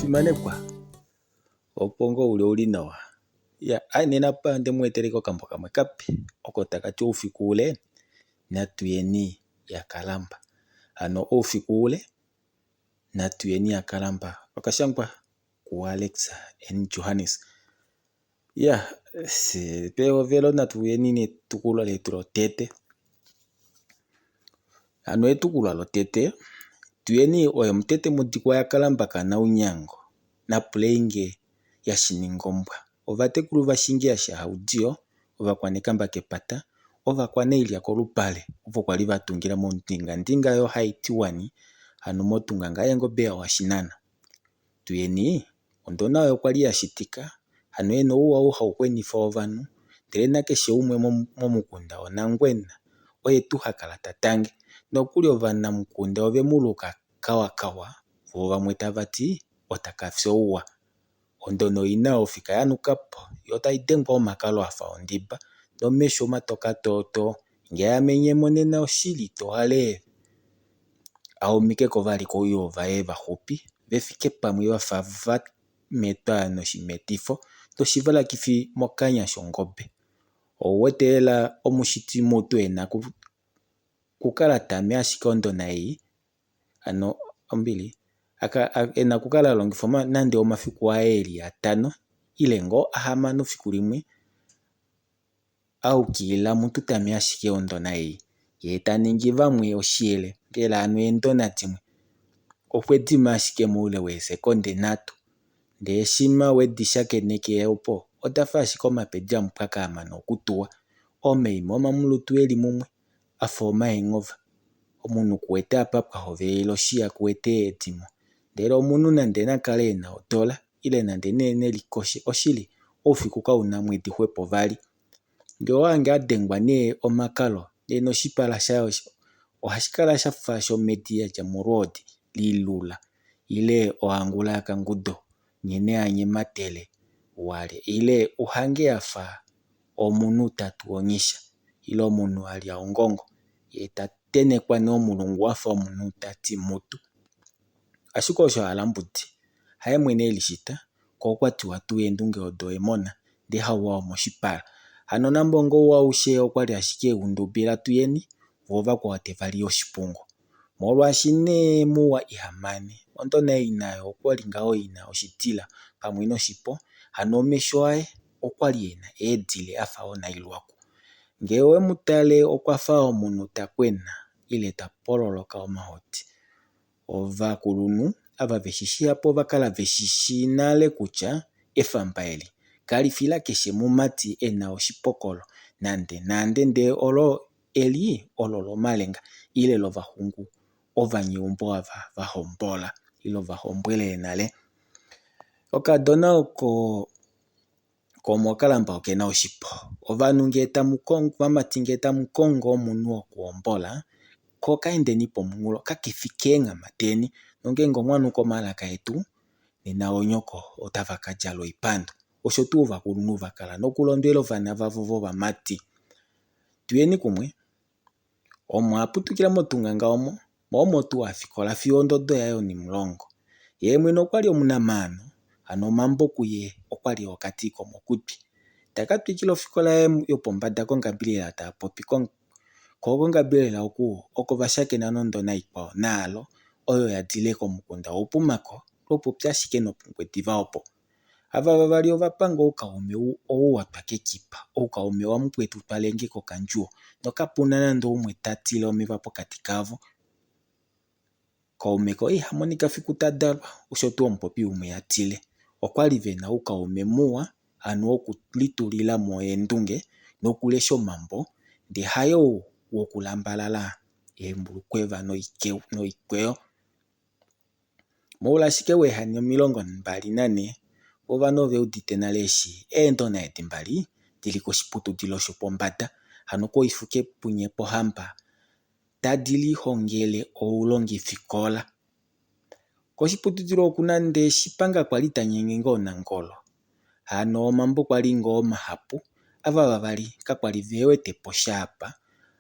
Omufimanekwa, opo ngoo uli ouli nawa. Ya, ai nena apa onde mu etela okambo kamwe kape oko taka ti oufiku ule natuyeni yakalamba. Hano oufiku ule natuyeni yakalamba okashangwa kuAlex N Johannes. Ya, pehovelo natuyeni netukulwa letu lotete. Hano etukulwa lotete Tuyeni oye omutete mudikwa yaKalamba kaNaunyango naPuleinge yaShiningombwa. Ovatekulu vaShingiya shaHaudiyo, ovakwanekamba kepata, ovakwanailya kolupale ovo kwa li va tungila mondingandinga yoHaitiwani hano motunga ngaa eengobe yaWashinana. Tuyeni ondona oyo kwa li ya shitika hano e na ouwa ou hau kwenifa ovanhu ndele nakeshe umwe momukunda Onangwena oye tuu ha kala ta tange. Nokuli ovanamukunda ove mu luka Kawakawa voo vamwe tava ti otaka fi ouwa. Ondona oi na ofika ya nuka po yo tai dengwa omakalo a fa ondiba nomesho matoka tootoo. Ngee ame nyemo nena oshili to hale a umike ko vali kouyoo vaye vaxupi ve fike pamwe va fa va metwa noshimetifo noshivalakifi mokanya shongobe. Ou wete lela omushiti mutu e na okukala ta me ashike ondona ei hano ombili e na okukala a longifa nande omafiku aye e li atano ile ngoo ahamano fiku limwe a ukilila mutu ta me ashike ondona ei yee ta ningi vamwe oshiyele mbela hano eendona dimwe okwe di ma ashike moule weesekonde nhatu ndee shima we di shakeneke opo oda fa ashike omapedi amupwaka a mana okutuwa omaima omamulutu e li mumwe a fa omaenghova. Omunhu ku wete apa pwa hovelela oshiya ku wete edimo. Ndele omunhu nande na kale e na odola ile nande nee ne likoshe oshili oufiku kau na mwedi xwepo vali. Ngee owa hange a dengwa nee omakalo ndee noshipala shaye ohashi kala sha fa shomhedi ya dja molwoodi lilula ile ohangula yakangudo nghene a nyematele walye ile u hange a fa omunhu ta tu onyisha ile omunhu a lya ongongo ye ta tenhekwa nee omulungu wa fa omunhu ta ti mutu. Ashike osho hala mbudi haye mwene e lishita ko okwa tiwa tuu eendunge odo emona ndee hauwa womoshipala. Hano Namgongo ou aushe okwa li ashike e u ndubila tuyeni vo vakwao teva li oshipungo. Molwaashi nee muwa iha mane, ondona ei nayo okwa li ngaho i na oshidila pamwe noshipo, hano omesho aye okwa li e na eedile a fa onailwaku. Ngee owe mu tale okwa fa omunhu ta kwena ile ta pololoka omahodi. Ovakulunhu ava ve shi shihapu ova kala ve shi shii nale kutya efamba eli kali fi lakeshe mumati e na oshipokolo nande nande ndee olo eli olo lomalenga ile lovaxungu ovanyeumbo ava va hombola ile va hombwelele nale. Okadona oko komokalamba oke na oshipo. Ovanhu ngee tamu kongo, ovamati ngee tamu kongo omunhu wokuhombola, ko ka endeni pomunghulo kake fi keenghama deni. Nongeenge omwa nuka omalaka etu, nena oonyoko otava ka dja loipando. Osho tuu ovakulunhu va kala nokulondwela ovana vavo vovamati. Tuyeni kumwe. Omo a putukila mOtunganga omo, mo omo tuu a fikola fiyo ondodo yaye onhimulongo. Yee mwene okwa li omunamaano, hano omambo kuye okwa li okati komokutwi. Ta ka twikila ofikola yaye yopombada koNgabriel Taapopi ko koNgabriel oku oko va shakena nondona ikwao Naalo oyo ya dile komukunda Oupumako lwopopi ashike noPongwediva opo. Ava vavali ova panga oukaume ou wa twa kekipa, oukaume wamukwetu twalenge kokandjuwo, nokapu na nande oumwe ta tile omeva pokati kavo. Kaume koye iha monika fiku ta dalwa, osho tuu omupopi umwe a tile. Okwa li ve na oukaume muwa, hano wokulitulila mo eendunge nokulesha omambo, ndee hayou wokulambalala eembulukweva noikweyo. Moule ashike weehani 24, ovanhu ove udite nale eshi eendona edi mbali di li koshiputudilo shopombada, hano koHifikepunye Pohamba, tadi lihongele oulongifikola. Koshiputudilo oku nande Shipanga kwa li ta nyenge ngoo Nangolo, hano omambo kwa li ngoo mahapu, ava vavali kakwa li ve wete po sha apa,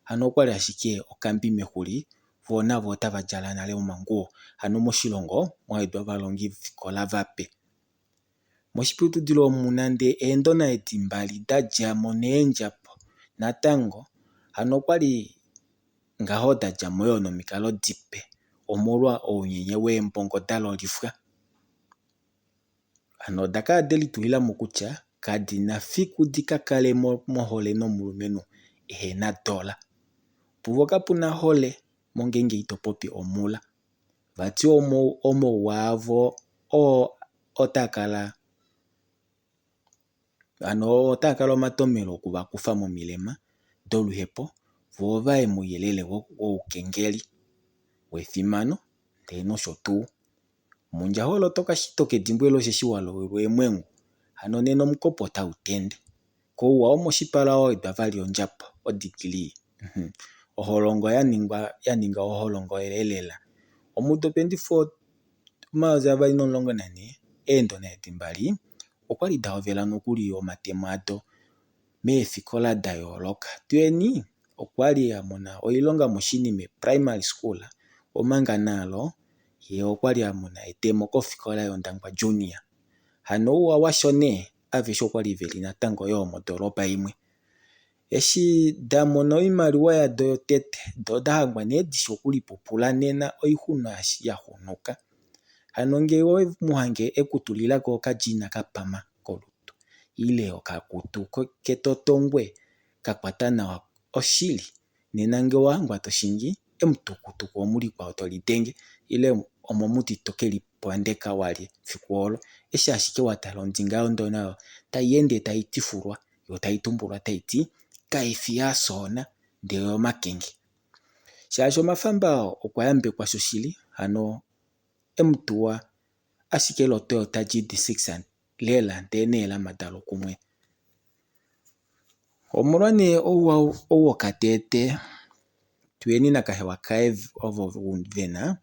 hano okwali ashike okambi mexuli. Voo navo otava djala nale omanguwo. Hano moshilongo mwa wedwa ovalongifikola vape. Moshiputudilo omu nande eendona edi mbali da dja mo neendjapo natango hano okwali ngaho da dja mo yoo nomikalo dipe omolwa ounyenye weembongo da lolifwa. Hano oda kala de litulila mo kutya kadi na fiku di ka kale mohole nomulumenhu ehena dola. Puvo kapu na hole mongenge ito popi omula. Vati omauwa avo oo otaa kala hano otaa kala omatomhelo oku va kufa momilema doluhepo voo vaye mouyelele woukengeli, wefimano ndee nosho tuu. Mundja holotoka shito kedimbwele osheshi wa loolwa eemwengu. Hano nena omukopo otau tende. Kouwa womoshipala wa wedwa vali ondjapo, odegree. Oholongo ya ningwa ya ninga oholongo elela. Omudo 24 2014, eendona edi mbali okwali da hovela nokuli omatemo ado meefikola da yooloka. Tuyeni okwali a mona oilonga mOshinime Primary School, omanga Naalo ye okwali a mona etemo kofikola yOndangwa Junior. Hano ouwa washo nee, aveshe okwali veli natango yoo modoolopa imwe. Eshi da mona oimaliwa yado yotete, do oda hangwa nee dishi okulipupula nena oixuna ya xunuka. Hano ngee owe mu hange e ku tulila ko okadjiina ka pama kolutu ile okakutu ketotongwe ka kwata nawa oshili, nena ngee owa hangwa to shingi emutukutuku omulikwao to lidenge ile omomuti to ke lipandeka walye fiku olo eshi ashike wa tala ondinga yondona oyo tai ende tai tifulwa yo tai tumbulwa tai ti kai fi yasoona ndele oyomakenge. Shaashi omafamba oo okwa yambekwa shoshili hano emutuwa ashike loToyota GD6 lela ndee neelama dalo kumwe. Omolwa nee ouwa ou wokateete Tuyeni nakahewa kaye ovo ve na,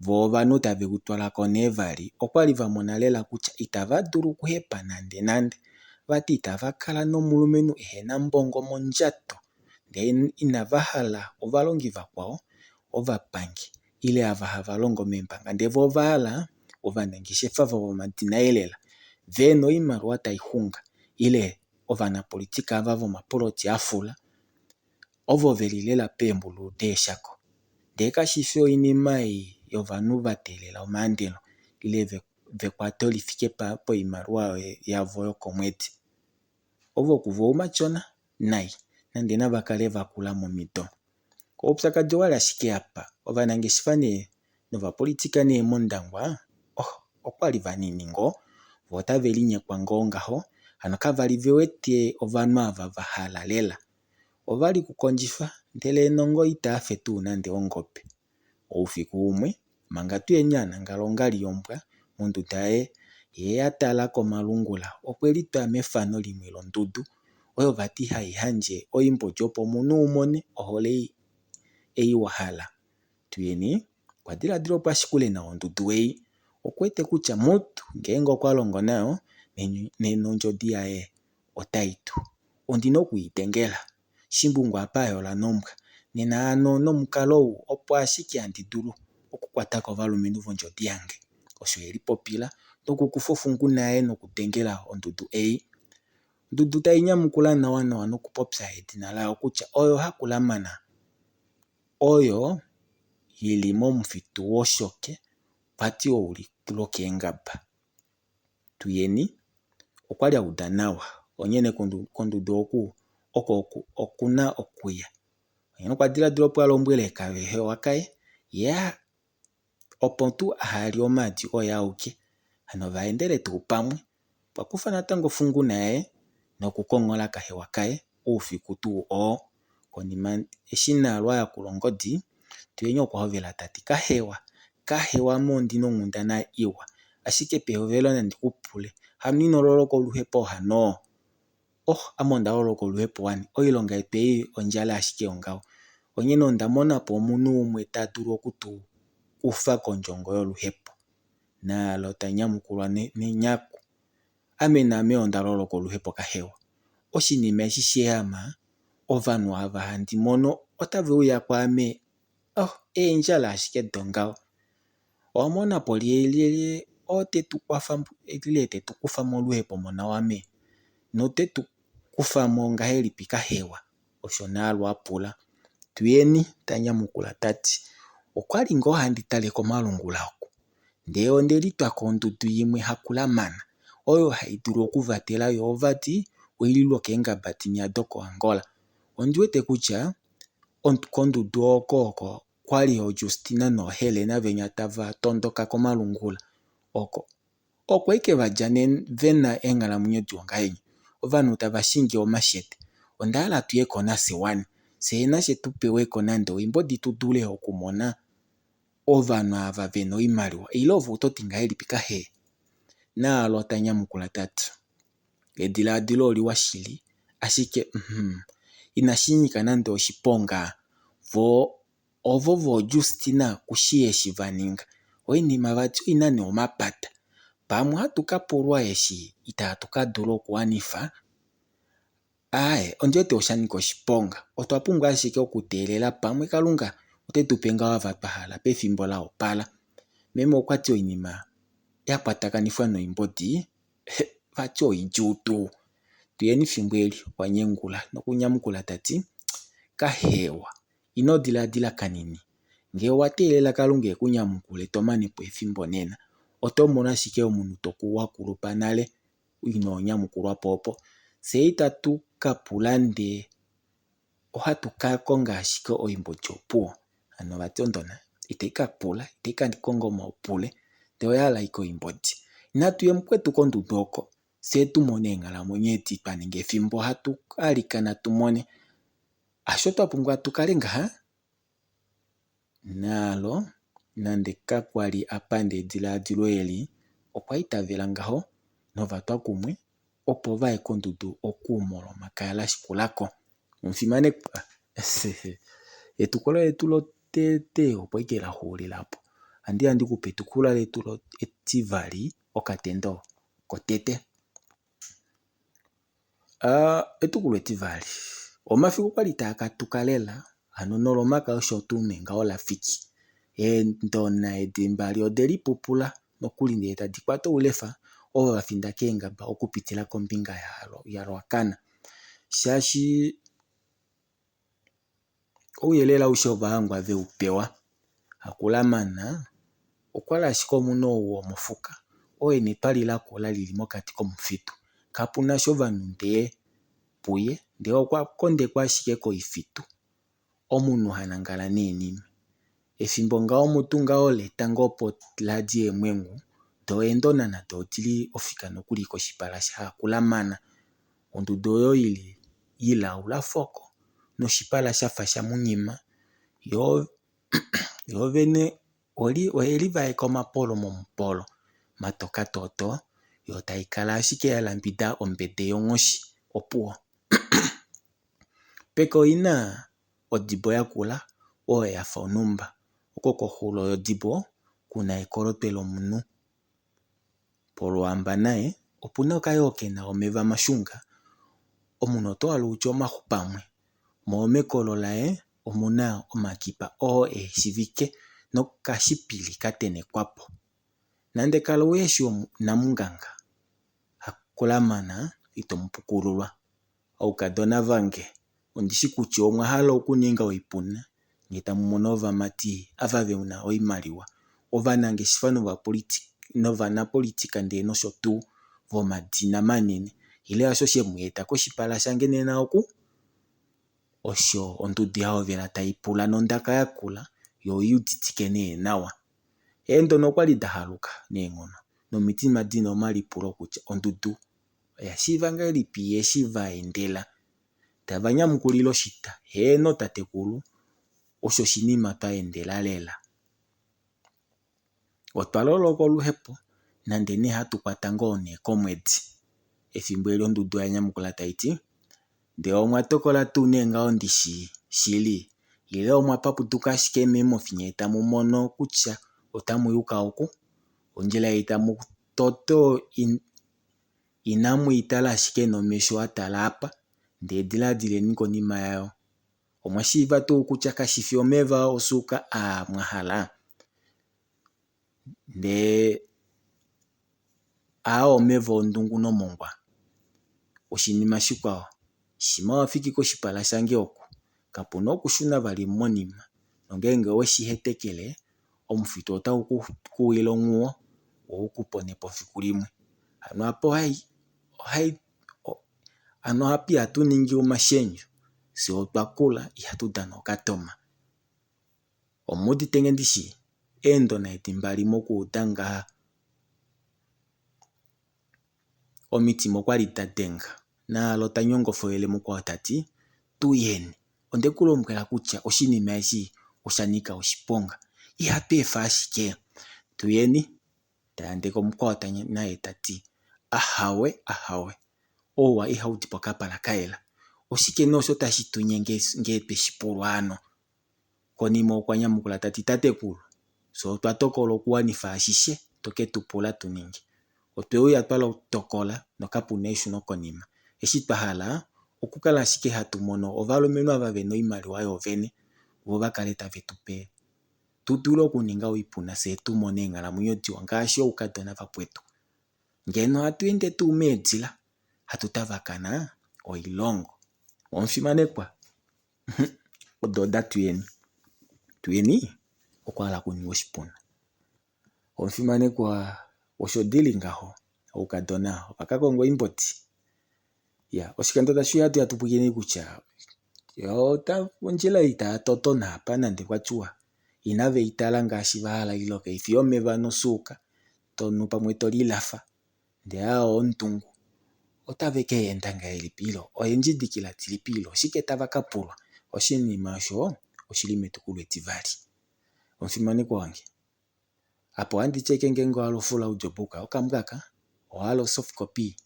vo ovanhu tave u twala ko nee vali, okwali va mona lela kutya itava dulu okuhepa nande nande. Vati itava kala nomulumenhu ehe na mbongo mondjato, ndele inava hala ovalongi vakwao ovapangi ile ava hava longo meembanga ndele vo ova hala ovanangeshefa vomadina elela ve na oimaliwa tai xunga ile ovanapolitika ava vomapoloti afula ovo ve li lela peembululu deeshako. Ndee kashi fi oinima ei yovanhu va teelela omaandelo ile vekwato li fike poimaliwa yavo yokomwedi. Ovo kuvo oumatyona nai nande nava kale va kula momido. Oupyakadi owali ashike apa, ovanangeshefa nee novapolitika nee mOndangwa oh, okwali vanini ngoo, vo otave linyekwa ngoo ngaho, hano kavali ve wete ovanhu ava va hala lela. Ova li kukondjifa, ndele enongo itaa fe tuu nande ongobe. Oufiku umwe, manga Tuyeni a nangala ongali yombwa monduda yaye, ye a tala komalungula, okwe litwa mefano limwe londudu oyo vati hai handje oimbodi opo omunhu u mone ohole ei wa hala. Tuyeni okwa diladila opo a shikule nawa ondudu ei. Okwa wete kutya mutu ngeenge okwa longo nayo, nena ondjodi yaye otai tu. Ondi na oku i dengela. Shimbungu apa a yola nombwa. Nena hano nomukalo ou opo ashike handi dulu okukwata ko ovalumenhu vondjodi yange. Osho e lipopila nokukufa ofunguna yaye nokudengela ondudu ei. Ondudu tai nyamukula nawanawa nokupopya edina layo kutya oyo Hakulamana, oyo i li momufitu wOshoke, vati ou li lwokeengaba. Tuyeni okwa li a uda nawa onghene kondudu oku oko oku na okuya. Onghene okwa diladila opo a lombwele kahewa kaye ye opo tuu aha lye omaadi oye auke. Hano va endele tuu pamwe. Okwa kufa natango ofunguna yaye nokukonghola kahewa kaye oufiku tuu oo. Konima eshi Nalo a yakula ongodi, Tuyeni okwa hovela ta ti, Kahewa, kahewa ame ondi na onghundana iwa. Ashike pehovelo nandi ku pule, hano ino loloka oluhepo hano? Oh, ame onda loloka oluhepo wani. Oilonga yetu ei ondjala ashike yongaho. Onghene onda mona po omunhu umwe ta dulu oku tu kufa kondjongo yoluhepo. Naalo ta nyamukulwa nenyaku. Ame naame onda loloka oluhepo kahewa. Oshinima eshi shiyehama, ovanhu ava handi mono otave uya kwaame. Oh, eendjala ashike dongaho. Owa mona po lyelyelye oo te tu kwafa ile te tu kufa moluhepo mona wame? Note tu kufa mo ngahelipi kahewa? Osho Naalwa a pula. Tuyeni, ta nyamukula ta ti. Okwali ngoo handi tale komalungula oku, ndee onde litwa kondudu imwe hakulamana, oyo hai dulu okuvatela yoo vati oili lwokeengaba dinya dokoAngola. Ondi wete kutya kondudu oko oko kwali ooJustina nooHelena venya tava tondoka komalungula oko. Oko ashike va dja ve na eenghalamwenyo diwa ngahenya. Ovanhu tava shingi omashete. Onda hala tuye ko nafye wani. Fyee nafye tu pewe ko nande oimbodi tu dule okumona ovanhu ava ve na oimaliwa. Ile ove oto ti ngahelipi kahee? Naalo ta nyamukula ta ti, Edilaadilo oliwa shili, ashike uhmm, inashi nyika nande oshiponga. Vo ovo vooJustina ku shii eshi va ninga. Oinima vati oi na nee omapata. Pamwe ohatu ka pulwa eshi itaatu ka dula okuwanifa. Aaye, ondi wete osha nyika oshiponga. Otwa pumbwa ashike okuteelela pamwe Kalunga ote tu pe ngaho ava twa hala pefimbo la opala. Meme okwa ti oinima ya kwatakanifwa noimbodi vati oidjuu tuu. Tuyeni fimbo eli, okwa nyengula nokunyamukula ta ti, Kahewa, ino diladila kanini. Ngee owa teelela Kalunga e ku nyamukule to mane po efimbo nena, oto mono ashike omunhu to kuu wa kulupa nale inoo nyamukulwa po opo. Fye itatu ka pula ndee ohatu ka konga ashike oimbodi opuwo. Hano vati ondona itai ka pula, itai ka konga omaupule ndee oya hala ashike oimbodi. Natu ye mukwetu kondudu oko fye tu mone eenghalamwenyo edi twa ninga efimbo hatu alikana tu mone. Hasho twa pumbwa tu kale ngaha? Naalo nande kakwa li a panda edilaadilo eli, okwa itavela ngaho nova twa kumwe opo va ye kondudu oku mOlomakaya la shikula ko. Omufimanekwa, etukulwa letu lotete opo ashike la xuulila po. Ohandi ya ndi ku pe etukulwa letu etivali, okatendo kotete. Etukulwa etivali, omafiku okwali taa katuka lela hano nolomaka osho tuu nee ngaho la fiki. Eendona edi mbali ode lipupula nokuli ndee tadi kwata oulefa ovo va finda keengaba okupitila kombinga yaRuacana shaashi Ouyelele aushe ova hangwa ve u pewa. Hakulamana okwa li ashike omunhu ou womofuka, oo e na etwali lakula li li mokati komufitu. Kapu na sha ovanhu ndee puye, ndee okwa kondekwa ashike koifitu. Omunhu ha nangala neenima. Efimbo ngaho mutu ngaho letango opo la li eemwengu, doo eendona nado odi li ofika nokuli koshipala shaHakulamana. Onduda oyo i li ilaula foko noshipala sha fa shaMunyima. Yo vene oye livaeka omapolo momupolo matoka tootoo, yo tai kala ashike ya lambida ombede yonghoshi opuwo. Peke oi na odibo yakula oyo ya fa onhumba, oko koxulo yodibo ku na ekolotwe lomunhu. Polwaamba naye opu na okayoo ke na omeva mashunga, omunhu oto hala u tye omaxu pamwe, moo mekolo laye omu na omakipa oo e shivike nokashipili ka tenhekwa po. Nande kala uhe shi namunganga, hakulamana ito mu pukululwa. Oukadona vange, ondi shi kutya omwa hala okuninga oipuna nge tamu mono ovamati ava ve na oimaliwa, ovanangeshefa novanapolitika ndee nosho tuu vomadina manene. Ile hasho she mu eta koshipala shange nena oku? Osho ondudu ya hovela tai pula nondaka yakula yo oi uditike nee nawa. Eendono okwa li da haluka neenghono nomitima di na omalipulo kutya ondudu oya shiiva ngahelipi eshi va endela. Tava nyamukulile oshita, Heeno tatekulu, osho oshinima twa endela lela. Otwa loloka oluhepo, nande nee hatu kwata ngoo nee komwedi. Efimbo eli ondudu oya nyamukula tai ti, Ndee omwa tokola tuu nee ngaho ndi shi shili? Ile omwa papuduka ashike meemhofi nyee tamu mono kutya otamu yuka oku? Ondjila ei tamu toto inamu i tala ashike nomesho a tala apa, ndee diladileni konima yayo. Omwa shiiva tuu kutya kashi fi omeva osuuka aa mwa hala? Ndee aa omeva ondungu nomongwa. Oshinima shikwao, shimha wa fiki koshipala shange oku, kapu na okushuna vali monima, nongeenge owe shi hetekele, omufitu otau ku kuwile onghuwo, wo u ku pone po fiku limwe. Hano apa ohai hano apa ihatu ningi omashendjo, fye otwa kula ihatu dana okatoma. Omu udite nge ndishi? Eendona edi mbali mokuuda ngaha omitima okwali da denga. Naalo ta nyongofoele mukwao ta ti, Tu yeni, onde ku lombwela kutya oshinima eshi osha nyika oshiponga. Ihatu efa ashike. Tu yeni, ta yandeke omukwao naye ta ti, Ahawe, ahawe. Ouwa ihau di pokapala ka yela. Oshike nee osho tashi tu nyenge ngee twe shi pulwa hano? Konima okwa nyamukula ta ti, Tatekulu, fye otwa tokola okuwanifa ashishe to ke tu pula tu ninge. Otwe uya twa tokola nokapu na eshunokonima. Eshi twa hala, okukala ashike hatu mono ovalumenhu ava ve na oimaliwa yoovene, vo va kale tave tu pe tu dule okuninga oipuna fye tu mone eenghalamwenyo diwa ngaashi oukadona vakwetu. Ngeno ohatu ende tuu meedila hatu tavakana oilongo. Omufimanekwa, odo oda Tuyeni. Tuyeni okwa hala okuninga oshipuna. Omufimanekwa osho dili ngaho, oukadona ova ka konga oimbodi. Ya, oshikando tashi uya ohatu ya tu pwilikine kutya ondjila ei taya toto naapa nande kwa tiwa inave i tala ngaashi va hala ile kai fi yomeva nosuuka, to nu pamwe to lilafa. Ndele aa oondungu otave ke enda ngahelipi ile oendjidikila dilipi ile oshike tava ka pulwa? Oshinima osho oshi li metukulwa etivali. Omufimanekwa wange, apa ohandi ti ashike ngeenge owa hala ofull audiobook, okambwa aka, owa hala osoft copy,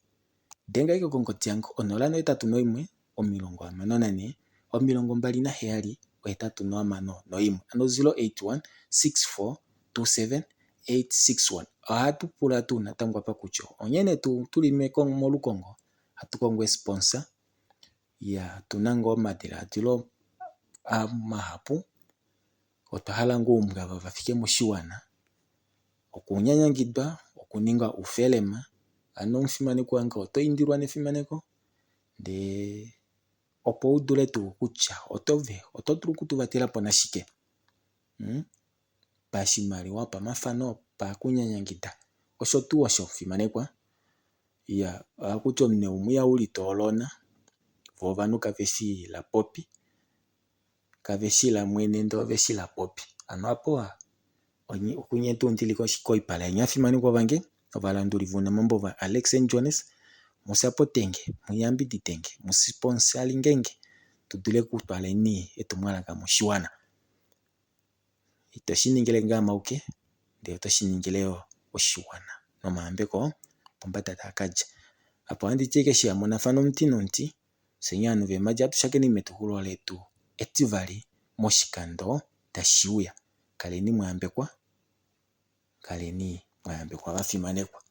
denga ashike kongodi yange 081 64 27 861 hano 081 64 27 861. Ohatu pula tuu natango apa kutya onghene tuu tuli molukongo hatu kongo eesponsa ya tuna ngoo omadilaadilo mahapu otwa hala ngoo oumbwa ava vafike moshiwana okunyanyangidwa okuninga oufelema hano omufimanekwa wange oto indilwa nefimaneko ndee opo u dule tuu kutya oto dulu okutuvatela po nashike hmm? Pashimaliwa, pamafano, pakunyanyangida. Osho tuu osho, fimanekwa. Iya, ohaku ti omunhu umwe iha litoolona, vo ovanhu kave shi lapopi, kave shi lamwene ndee ove shi lapopi. Hano apo okunye tuu ndili koipala yeni afimanekwa vange, ovalanduli vounamambo va Alex and Jones, musapotenge, muyambididenge, musiponsalingenge, tu dule kutwaleni etumwalaka moshiwana. Ito shi ningile ngaa mauke, ndele oto shi ningile yo oshiwana nomayambeko opombada taa ka dja. Apa ohandi ti ashike eshi hamonafana omuti nomuti, fyeni ovanhu veemhadi ohatu shakeni metukulwa letu etivali moshikando tashi uya. Kaleni mwa yambekwa, kaleni mwa yambekwa vafimanekwa.